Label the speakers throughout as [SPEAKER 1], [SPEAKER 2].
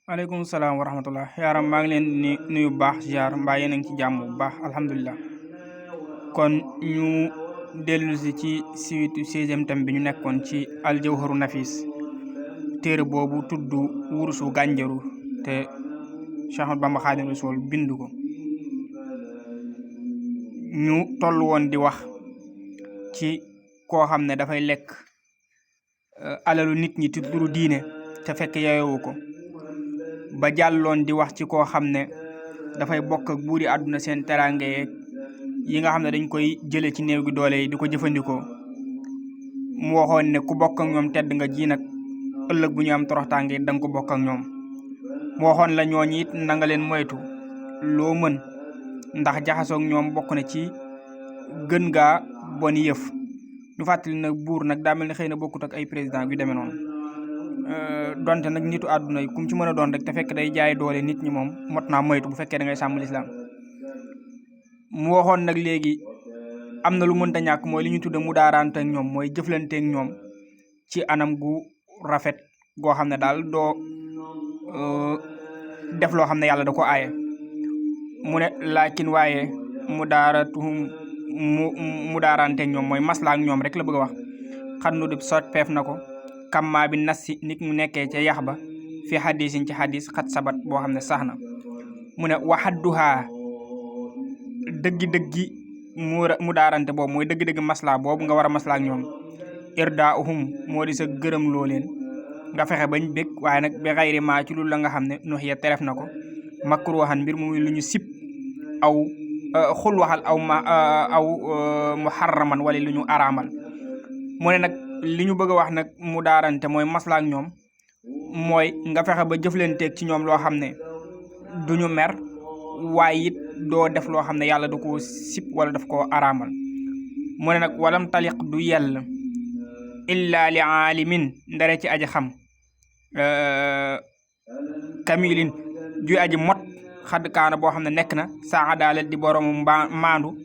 [SPEAKER 1] aleykum salaam wa rahmatullah yaaram maa ngi leen ni nuyu bu baax ziar mbaa yéen a ngi ci jàmm bu baax alhamdulilah. kon ñu dellusi ci suite 16e thème bi ñu nekkoon ci aljawharu nafis téere boobu tudd wurusu gànjaru te Cheikh Ahmadou Bamba Xaadimu Rasuul bind ko. ñu toll woon di wax ci koo xam ne dafay lekk alalu nit ñi ci turu diine te fekk yeewu ko, ba jàlloon di wax ci koo xam ne dafay bokk ak buuri àdduna seen teraange yeeg yi nga xam ne dañ koy jële ci néew gi doole yi di ko jëfandikoo. mu waxoon ne ku bokk ak ñoom tedd nga ji nag ëllëg bu ñu am toroxtaange da nga ko bokk ak ñoom. mu waxoon la ñooñu it na nga leen moytu loo mën, ndax jaxasoog ñoom bokk na ci gën gaa bon yëf. ñu fàttali nag buur nag daa mel ne xëy na bokkut ak ay président yu demee noonu. donte nag nitu àdduna yi kum ci mën a doon rek te fekk day jaay doole nit ñi moom mot naa moytu bu fekkee da ngay sàmm lislaam. mu waxoon nag léegi am na lu mënta ñàkk mooy li ñu tudde mu daarante ak ñoom, mooy jëflante ak ñoom ci anam gu rafet goo xam ne daal doo def loo xam ne yàlla da ko aaye. mu ne laakin waaye mu daarante ak ñoom mooy masla ak ñoom rek la bëgg a wax. xan nu dib sot peef na ko kammaa bi nas si nit mu nekkee ca yax ba fi xadisin ci xadis xat sabat boo xam ne sax na. mu ne waxadduhaa dëggi-dëggi mu daarante boobu mooy dëgg-dëgg masla boobu nga war a masla ak ñoom. irda uhum moo di sa gërëm loo leen nga fexe bañ bég, waaye nag bi xayri maa ci lu la nga xam ne nux ya teref na ko makruhan mbir mu lu ñu sib aw xul waxal aw muharraman wala lu ñu araamal. mu ne nag li ñu bëgg a wax nag mu daarante mooy masla ak ñoom mooy nga fexe ba jëflanteeg ci ñoom loo xam ne duñu mer, waaye it doo def loo xam ne yàlla du ko sib wala daf koo araamal. mu ne nag walam taliq du yell illa li aalimin ndare ci aji xam kamilin juy aji mot xadd kaana boo xam ne nekk na saa adalat di boroomu maandu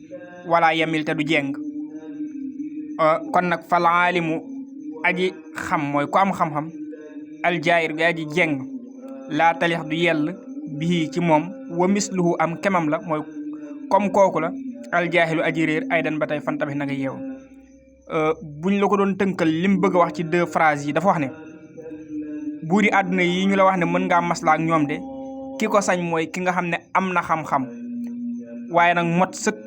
[SPEAKER 1] wala yemil te du jeng. kon nag fal aalimu aji xam mooy ku am xam-xam aljaayir bi aji jeng laa talix du yell bii ci moom wa misluhu am kemam la mooy comme kooku la aljaahilu aji réer aydan ba tey fantabi na nga yeew. buñ la ko doon tënkal lim bëgg a wax ci 2 phrases yi dafa wax ne buuri àdduna yi ñu la wax ne mën ngaa masla ak ñoom de ki ko sañ mooy ki nga xam ne am na xam-xam waaye nag mot sëkk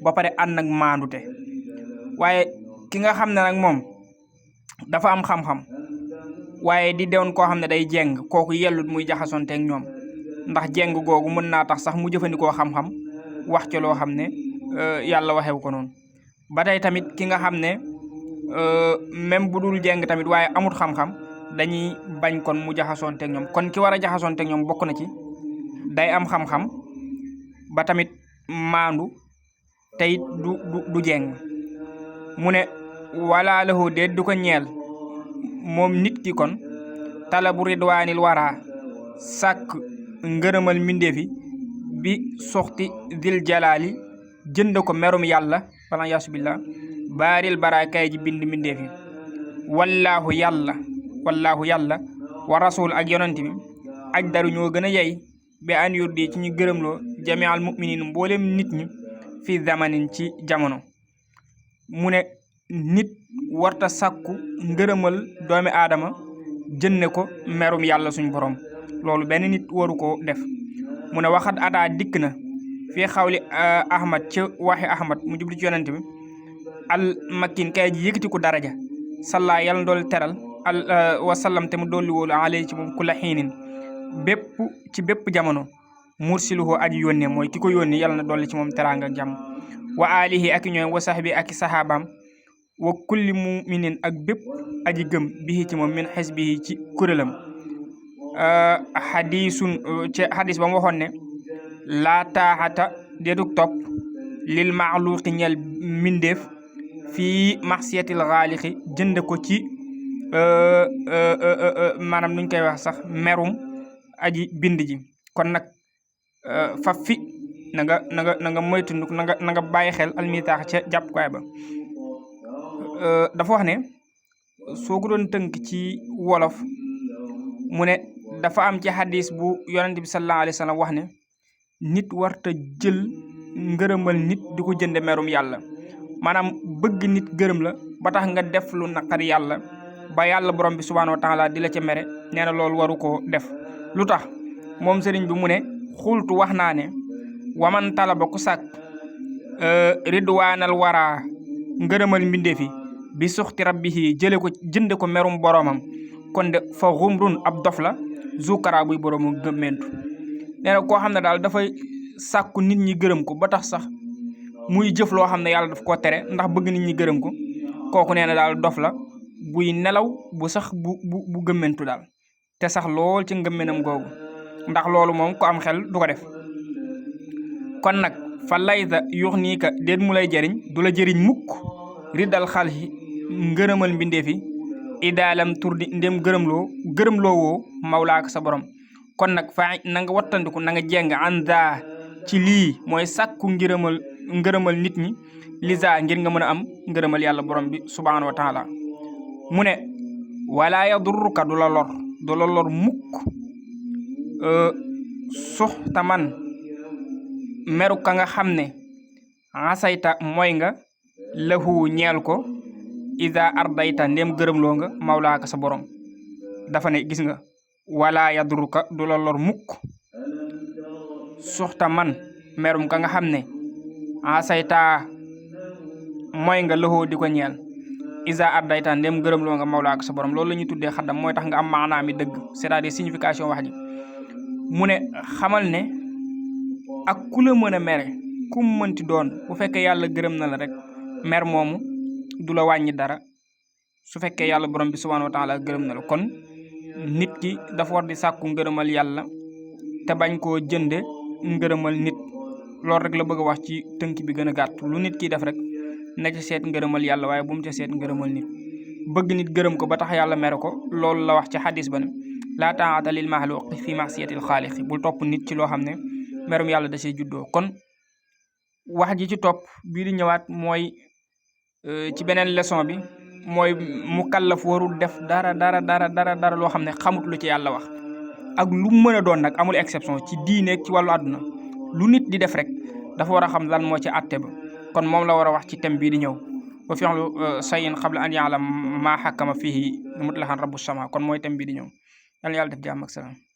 [SPEAKER 1] ba pare ànd ak maandute. waaye ki nga xam ne nag moom dafa am xam-xam waaye di doon koo xam ne day jeng, kooku yellut muy jaxasonteeg ñoom, ndax jeng googu mën naa tax sax mu jëfandikoo xam-xam wax ci loo xam ne yàlla waxewu ko noonu. ba tey tamit ki nga xam ne même bu dul jeng tamit waaye amut xam-xam dañuy bañ kon mu jaxasonteeg ñoom. kon ki war a jaxasonteeg ñoom bokk na ci day am xam-xam ba tamit maandu te it du jeng. mu ne wala lahu déet du ko ñeel moom nit ki kon talabu ridwaanil wara sàkk ngërëmal mbindeefi bi soxti dil jalaali jënd ko merum yàlla wala yasubillah baaril barakaay ji bind mbindeefi. wallaahu yàlla wa rasul ak yonent bi aj daru ñoo gën a yey bi an yurdi ci ñu gërëmloo jamial muminin mboolem nit ñi fi zamanin ci jamono. mu ne nit warta sàkku ngërëmal doomi aadama jënne ko merum yàlla suñ borom, loolu benn nit waru ko def. mu ne waxat ataa dikk na fii xawli ahmad ci waxi ahmad mu jubli ci yonent bi al makkin kay ji yëkkati ko daraja salla yàlla dool teral wasallam te mu dolli wóolu alay ci moom ku la xiinin ci bépp jamono mursiluhu aji yónnee mooy ki ko yónni yàlla na dolli ci moom teraanga ak jàmm. wa alihi ak ñooy wa sahbi ak sahabaam wa kulli muminin ak bépp aji gëm bii ci moom min xisbihi ci kuréelam. xadis ba mu waxoon ne laa taaxata deedug topp lil maxluqi ñel mbindeef fii maxsiyatil xaalixi jënd ko ci maanaam nuñ koy wax sax merum aji bind ji. kon nag faf fi na nga moytu na nga bàyyi xel almitaax ca jàppukaay ba. dafa wax ne soo ko doon tënk ci wolof mu ne dafa am ci hadis bu yonent bi sallallahu alayhi wa sallam wax ne nit warta jël ngërëmal nit di ko jënde merum yàlla maanaam bëgg nit gërëm la ba tax nga def lu naqari yàlla ba yàlla borom bi subhaanahu wa taala di la ca mere nee na loolu waru koo def. lu tax moom sëriñ bi mu ne xultu wax naa ne waman talaba ku sàkk ridwaanal waraa ngërëmal mbindeefi bi suxti rabbihi jënde ko merum boromam kon de fa xumrun ab dof la zukara buy boroomu gëmmentu nee na koo xam ne daal dafay sàkku nit ñi gërëm ko ba tax sax muy jëf loo xam ne yàlla daf koo tere ndax bëgg nit ñi gërëm ko kooku nee na daal dof la buy nelaw bu sax bu gëmmentu daal te sax lool ci ngëmmenam googu ndax loolu moom ko am xel du ko def. kon nag fa laysa yux nii ka déet mu lay jëriñ du la jëriñ mukk riddal xal yi ngërëmal mbindeefi idaalam turdi ndem gërëmloo woo mawlaaka sa borom. kon nag fa na nga wattandiku na nga jeng anda ci lii mooy sàkku ngërëmal nit ñi lisa ngir nga mën a am ngërëmal yàlla borom bi subhaanahu wa taala. mu ne wala yadurruka du la lor mukk suxta man meru ka nga xam ne asayta mooy nga lahu ñeel ko ida ardayta ndem gërëmloo nga mawlaaka sa borom. dafa ne gis nga wala yadruka du la lor mukk suxta man merum ka nga xam ne asayta mooy nga lahu di ko ñeel ida ardayta ndem gërëmloo nga mawlaaka sa borom. loolu la ñuy tuddee xaddam mooy tax nga am maanaa mi dëgg c'est-à-dire signification wax ji. mu ne xamal ne ak ku la mën a mere ku mu mënti doon bu fekkee yàlla gërëm na la rek mer moomu du la wàññi dara su fekkee yàlla borom bi subhaanahu wa taala gërëm na la. kon nit ki dafa war di sàkku ngërëmal yàlla te bañ koo jënde ngërëmal nit. loolu rek la bëgg a wax ci tënk bi gën a gàtt. lu nit ki def rek na ca seet ngërëmal yàlla waaye bu mu ca seet ngërëmal nit. bëgg nit gërëm ko ba tax yàlla mere ko loolu la wax ci xadis ba ne laa taa'ata lil maxluqi fi ma'siyatil xaaliqi bul topp nit ci loo xam ne merum yàlla da see juddoo. kon wax ji ci topp bii di ñëwaat mooy ci beneen leçon bi mooy mu kallaf warul def dara loo xam ne xamut lu ci yàlla wax ak lu mën a doon nag amul exception ci diine ci wàllu àdduna lu nit di def rek dafa war a xam lan moo ci àtte ba. kon moom la war a wax ci thème bii di ñëw wa fi'lu shay'in qabla an ya'lam ma hakkama fihi mutlaqan rabbu sama kon mooy thème bii di ñëw yàlla def jàmm ak salaam.